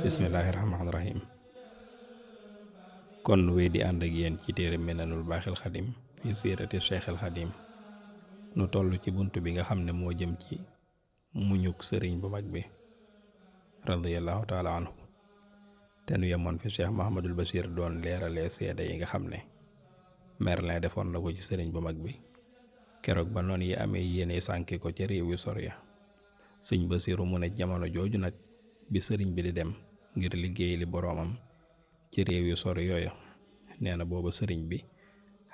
bismillaahi rahmaani rahiim. kon wéy di ànd ak yéen ci téere Minanul Baaxil Xadim fi siirati Cheikhul Xadim nu toll ci bunt bi nga xam ne moo jëm ci muñuk sëriñ bu mag bi radiyallahu taala anhu te nu yemoon fi Cheikh Mahamadul Bachir doon leeralee seede yi nga xam ne Merlin defoon na ko ci sëriñ bu mag bi keroog ba noon yi amee yéene sànki ko ca réew yu sori ya. sëñ Basiru mu ne jamono jooju nag bi sëriñ bi di dem ngir liggéey li boroomam ci réew yu sori yooyu, nee na booba sëriñ bi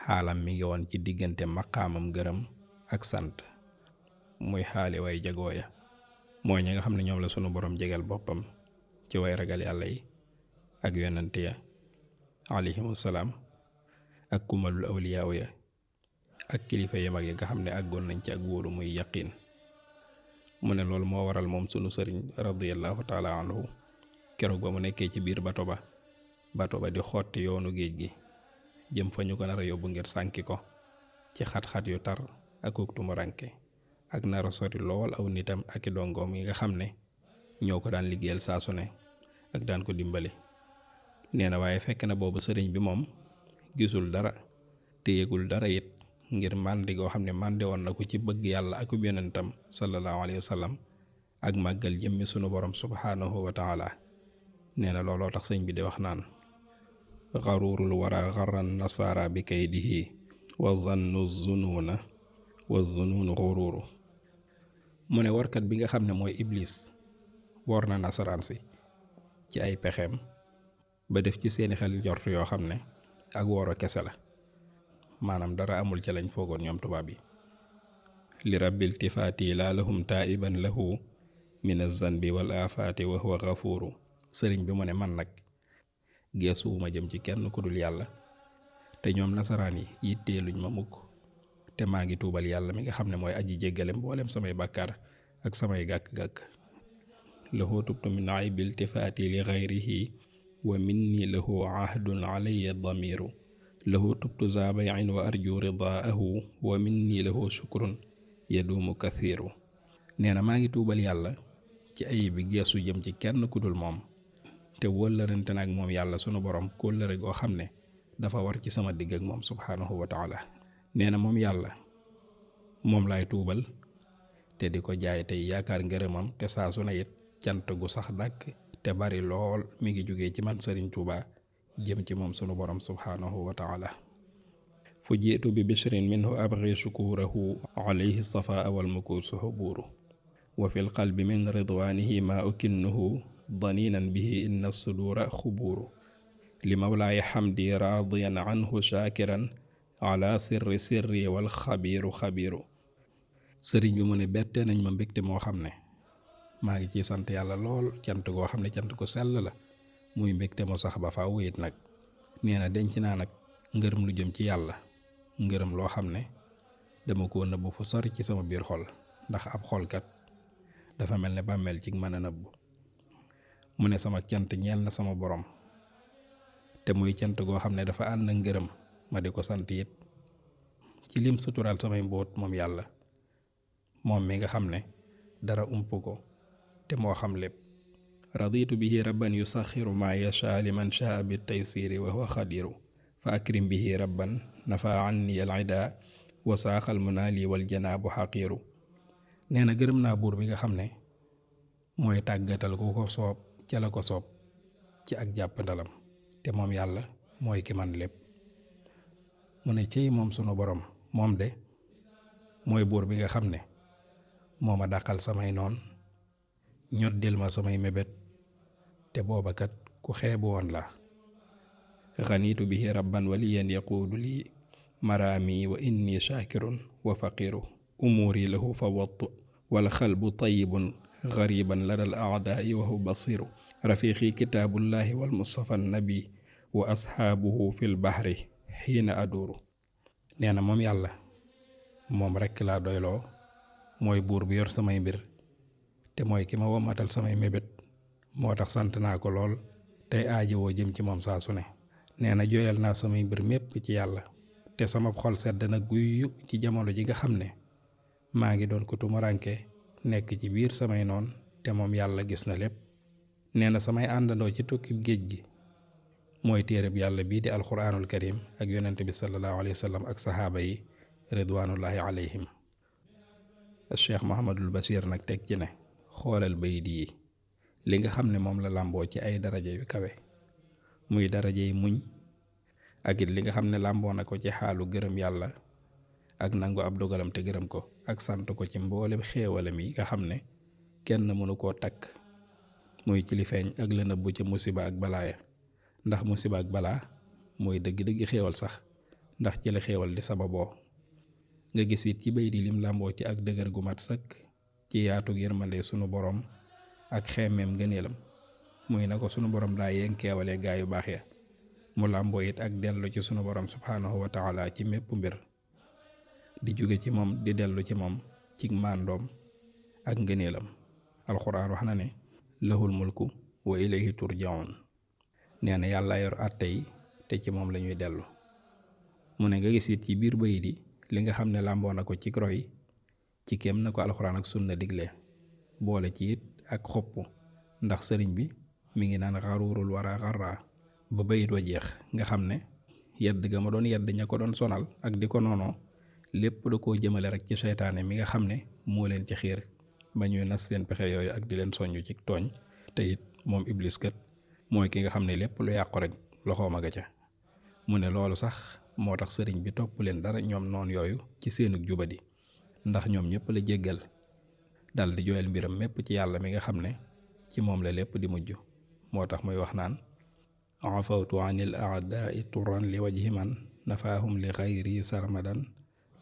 xaalam mi ngi woon ci diggante maqaamam gërëm ak sant, muy xaali way jagoo ya mooy ñi nga xam ne ñoom la sunu borom jegal boppam ci way ragal yàlla yi ak yonante ya alayhimu salaam ak kumalul awliyaaw ya ak kilifa yu mag yi nga xam ne àggoon nañ ci ak wóoru muy yaqiin. mu ne loolu moo waral moom sunu sëriñ radiyallahu taala anhu keroog ba mu nekkee ci biir bato ba di xotti yoonu géej gi jëm fa ñu ko nar a yóbbu ngir sànki ko ci xat-xat yu tar ak tumuranke ak nar a sori lool aw nitam ak i dongoom yi nga xam ne ñoo ko daan liggéeyal saa su ne ak daan ko dimbali. nee na waaye fekk na boobu sëriñ bi moom gisul dara te yëgul dara it, ngir màndi goo xam ne màndi woon na ko ci bëgg yàlla ak yonentam sallallahu alayhi wa sallam ak màggal jëmmi sunu borom subhaanahu wa taala. nee na looloo tax sëñ bi di wax naan xaruurul wara xarran nasaara bi kaydihi wa zannu zunuuna wa zunuunu xuruuru. mu ne warkat bi nga xam ne mooy iblis war na nasaraan si ci ay pexeem ba def ci seeni xel njort yoo xam ne ak woro kese la, maanaam dara amul ca lañ foogoon ñoom tubaab yi. li rabbil tifaati laa lahum taiban lahu min azanbi wal afaati wa huwa gafuuru. sëriñ bi mu ne man nag geesuwuma jëm ci kenn ku dul yàlla, te ñoom nasaraan yi yitteeluñ ma mukk, te maa ngi tuubal yàlla mi nga xam ne mooy aji jéggale mboolem samay bàkkaar ak samay gàkk-gàkk. lahu tubtu min aybil tifaati li gayrihi wa minni lahu ahdun alayya damiru. lahu tubtu za bayin wa arju ridaahu wa minni lahu shukrun yaduumu kathiru. nee na maa ngi tuubal yàlla ci ayib bi geesu jëm ci kenn ku dul moom, te wëllërante nag moom yàlla sunu borom kóllëre goo xam ne dafa war ci sama digg ak moom subhaanahu wa taala. nee na moom yàlla moom laay tuubal te di ko jaay tey yaakaar ngërëmam, te saa su ne it cant gu sax dàkk te bari lool mi ngi jógee ci man Sëriñ Tuubaa jëm ci moom sunu borom subhaanahu wa taala. fu jiitu bi bishrin minhu abghi shukurahu alayhi safaa wal mukuusu hubuuru wa fil qalbi min ridwaanihi ma ukinnuhu daniinan bihi inna suduura xubuuru li mawlaaya xamdi raadiyan anhu shaakiran ala sirri sirri wal xabiiru xabiiru. sëriñ bi mu ne bette nañ ma mbégte moo xam ne maa ngi ciy sant yàlla lool, cant goo xam ne cant ko sell la, muy mbégte mu sax ba faaw it nag. nee na denc naa nag ngërëm lu jëm ci yàlla, ngërëm loo xam ne dama ko nëbbu fu sori ci sama biir xol, ndax ab xolkat dafa mel ne bàmmeel ci mën a nëbbu. mu ne sama cant ñeel na sama borom, te muy cant goo xam ne dafa ànd ak ngërëm, ma di ko sant it ci lim suturaal samay mbóot moom yàlla, moom mi nga xam ne dara ump ko te moo xam lépp. raditu bihi rabban yusaxiru ma yasha liman shaa bi taysiri wa huwa xadiru fa akrim bihi rabban nafa anni al ida wa saaxal munaali wal janaabu xaqiiru. nee na gërëm naa buur bi nga xam ne mooy tàggatal ku ko soob ca la ko soob ci ak jàppandalam, te moom yàlla mooy ki man lépp. mu ne cey moom sunu borom, moom de mooy buur bi nga xam ne moo ma dàqal samay noon, ñoddil ma samay mébét, te booba kat ku xeebu woon la. xaniitu bihi rabban waliyan yaquudu lii maraami wa inni shaakirun wa faqiru umuuri lahu fawattu wal xalbu tayyibun gariban ladal aadaai wa huwa basiru rafiqi kitaabullahi wal mustafa nabi wa asxaabuhu fil bahri xiina aduuru. nee na moom yàlla moom rekk laa doyloo, mooy buur bi yor samay mbir te mooy ki ma womatal samay mébét moo tax sant naa ko lool tey aajowoo jëm ci moom saa su ne. nee na jooyal naa samay mbir mépp ci yàlla te sama xol sedd na guyu ci jamono ji nga xam ne maa ngi doon ko tumuranke nekk ci biir samay noon te moom yàlla gis na lépp. nee na samay àndandoo ci tukkib géej gi mooy téereb yàlla bii di alquraanul karim ak yonent bi sallallahu alayhi wa sallam ak saxaaba yi ridwanullahi alayhim. Cheikh Mohamadul Bachir nag teg ci ne xoolal bayit yi li nga xam ne moom la làmboo ci ay daraja yu kawe muy daraja yi muñ ak it li nga xam ne làmboo na ko ci xaalu gërëm yàlla ak nangu ab dogalam te gërëm ko ak sant ko ci mboolem xéewalam yi nga xam ne kenn mënu koo takk muy ci li feeñ ak la nëbbu ca musiba ak balaaya ndax musiba ak balaa mooy dëgg-dëgg xéewal sax ndax ci la xéewal di sababoo. nga gis it ci bay di lim làmboo ci ak dëgër gu mat sëkk ci yaatug yërmande sunu borom ak xemmeem gëneelam muy na ko sunu borom daa yenkeewale gaa yu baax ya mu làmboo it ak dellu ci sunu borom subhaanahu wa taala ci mépp mbir di jóge ci moom di dellu ci moom ci màndoom ak ngëneelam. alxuraan wax na ne lahul mulku wa ilayhi turjaun. nee na yàlla yor àtte yi te ci moom lañuy dellu. mu ne nga gis it ci biir bayit yi li nga xam ne làmboo na ko ci roy ci kem na ko alxuraan ak sunna digle boole ci it ak xopp ndax sëriñ bi mi ngi naan xaruurul wara xarra ba bayit wa jeex nga xam ne yedd ga ma doon yedd ña ko doon sonal ak di ko noonoo lépp da koo jëmale rek ci seytaane mi nga xam ne moo leen ci xiir ba ñuy nas seen pexe yooyu ak di leen soññu ci tooñ te it moom iblis kat mooy ki nga xam ne lépp lu yàqu rek loxoom a ga ca. mu ne loolu sax moo tax sëriñ bi topp leen dara ñoom noon yooyu ci seenug jubadi ndax ñoom ñëpp la jéggal dal di jooyal mbiram mépp ci yàlla mi nga xam ne ci moom la lépp di mujj. moo tax muy wax naan afawtu anil aadai turan li wajhi man nafaahum li xayri sarmadan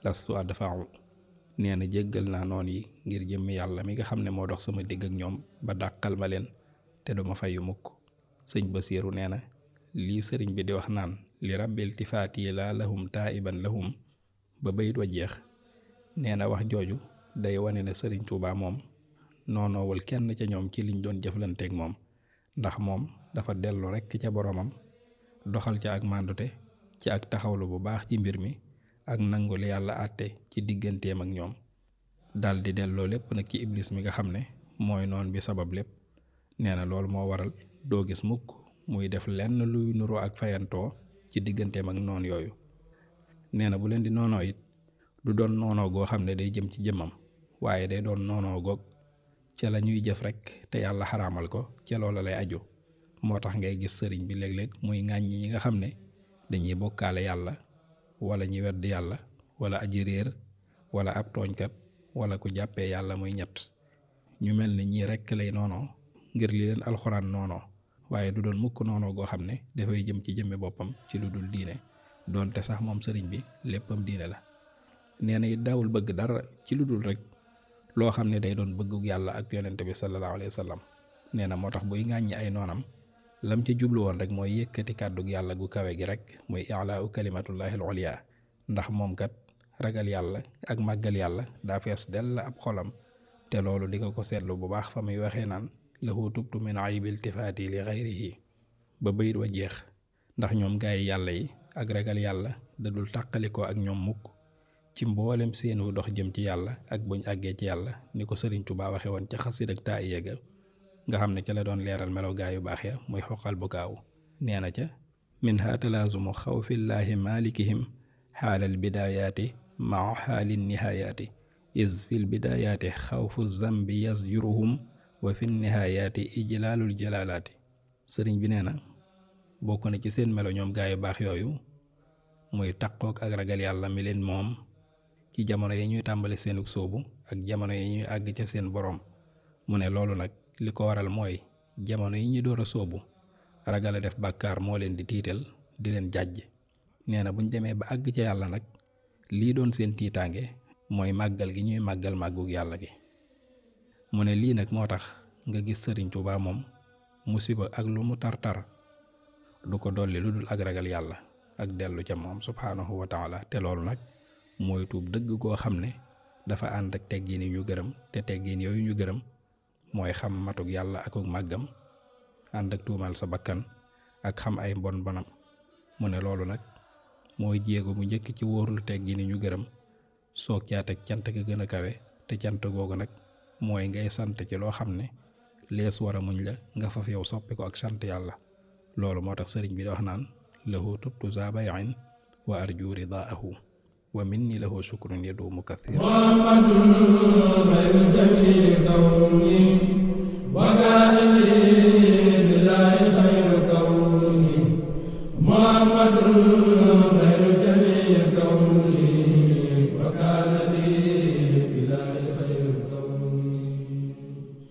lastu adfau. nee na jéggal naa noon yi ngir jëmmi yàlla mi nga xam ne moo dox sama digg ak ñoom ba dàqal ma leen te duma fayu mukk. sëñ Basiiru nee na lii sëriñ bi di wax naan li rabbil tifaati laa lahum taiban lahum ba bayit wa jeex nee na wax jooju day wane ne sëriñ Tuubaa moom noonoowul kenn ca ñoom ci liñ doon jëflanteeg moom ndax moom dafa dellu rekk ca boromam doxal ca ak màndute ci ak taxawlu bu baax ci mbir mi ak nangu li yàlla àtte ci digganteem ak ñoom dal di delloo lépp nag ci iblis mi nga xam ne mooy noon bi sabab lépp. nee na loolu moo waral doo gis mukk muy def lenn luy nuroo ak fayantoo ci digganteem ak noon yooyu. nee na bu leen di noonoo it du doon noonoo goo xam ne day jëm ci jëmmam waaye day doon noonoo goog ca la ñuy jëf rek te yàlla xaraamal ko ca loola lay aju. moo tax ngay gis sëriñ bi léeg-léeg muy ŋàññi ñi nga xam ne dañuy bokkaale yàlla wala ñi wedd yàlla wala aji réer wala ab tooñkat wala ku jàppee yàlla muy ñett ñu mel ni ñii rekk lay noonoo ngir li leen alxuraan noonoo waaye du doon mukk noonoo goo xam ne dafay jëm ci jëmmi boppam ci lu dul diine doonte sax moom sëriñ bi léppam diine la. nee na it daawul bëgg dara ci lu dul rek loo xam ne day doon bëggug yàlla ak yonente bi sallallahu alayhi wa sallam. nee na moo tax buy ŋàññi ay noonam lam ci jublu woon rek mooy yëkkati kàddug yàlla gu kawe gi rek muy i'laa'u kalimatullahi al-ulya ndax moom kat ragal yàlla ak màggal yàlla daa fees dell ab xolam te loolu di nga ko seetlu bu baax fa muy waxee naan lahu tubtu min aybil tifaati li xayrihi ba bayit wa jeex ndax ñoom gaay yàlla yi ak ragal yàlla da dul tàqalikoo ak ñoom mukk ci mboolem seenu dox jëm ci yàlla ak buñ àggee ci yàlla ni ko Sëriñ Tuubaa waxe woon ca xasid ak taa yéega nga xam ne ca la doon leeral melo gaa yu baax ya muy xoqal bu kaaw. nee na ca minha talaazumu xawfillaahi maalikihim xaalal bidaayaati maa xaalin nihayaati is fil bidaayaati xawfu zambi yasjuruhum wa fi nihayaati ijlaalul jalaalaati. sëriñ bi nee na bokk na ci seen melo ñoom gaa yu baax yooyu muy taqook ak ragal yàlla mi leen moom ci jamono yi ñuy tàmbali seenug sóobu ak jamono yi ñuy àgg ca seen boroom. mu ne loolu nag li ko waral mooy jamono yi ñu door a sóobu ragal a def bàkkaar moo leen di tiital di leen jàjj. nee na buñ demee ba àgg ca yàlla nag lii doon seen tiitaange mooy màggal gi ñuy màggal màggug yàlla gi. mu ne lii nag moo tax nga gis Sëriñ Tuubaa moom musiba ak lu mu tar-tar du ko dolli lu dul ak ragal yàlla ak dellu ca moom subhaanahu wa taala te loolu nag mooy tuub dëgg goo xam ne dafa ànd ak teggin yi ñu gërëm te teggin yooyu ñu gërëm mooy xam matuk yàlla akuk màggam ànd ak tuumaal sa bakkan ak xam ay mbon bonam mu ne loolu nag mooy jéego bu njëkk ci wóorlu teggin yi ñu gërëm soog caa teg cant ga gën a kawe te cant googu nag mooy ngay sant ci loo xam ne lees war a muñ la nga faf yow soppi ko ak sant yàlla loolu moo tax sëriñ bi di wax naan lahu tubtu za bayin wa arju ridaahu wa minni lahu shukrun yadumu kathir muhammadun khayru jami kawni wa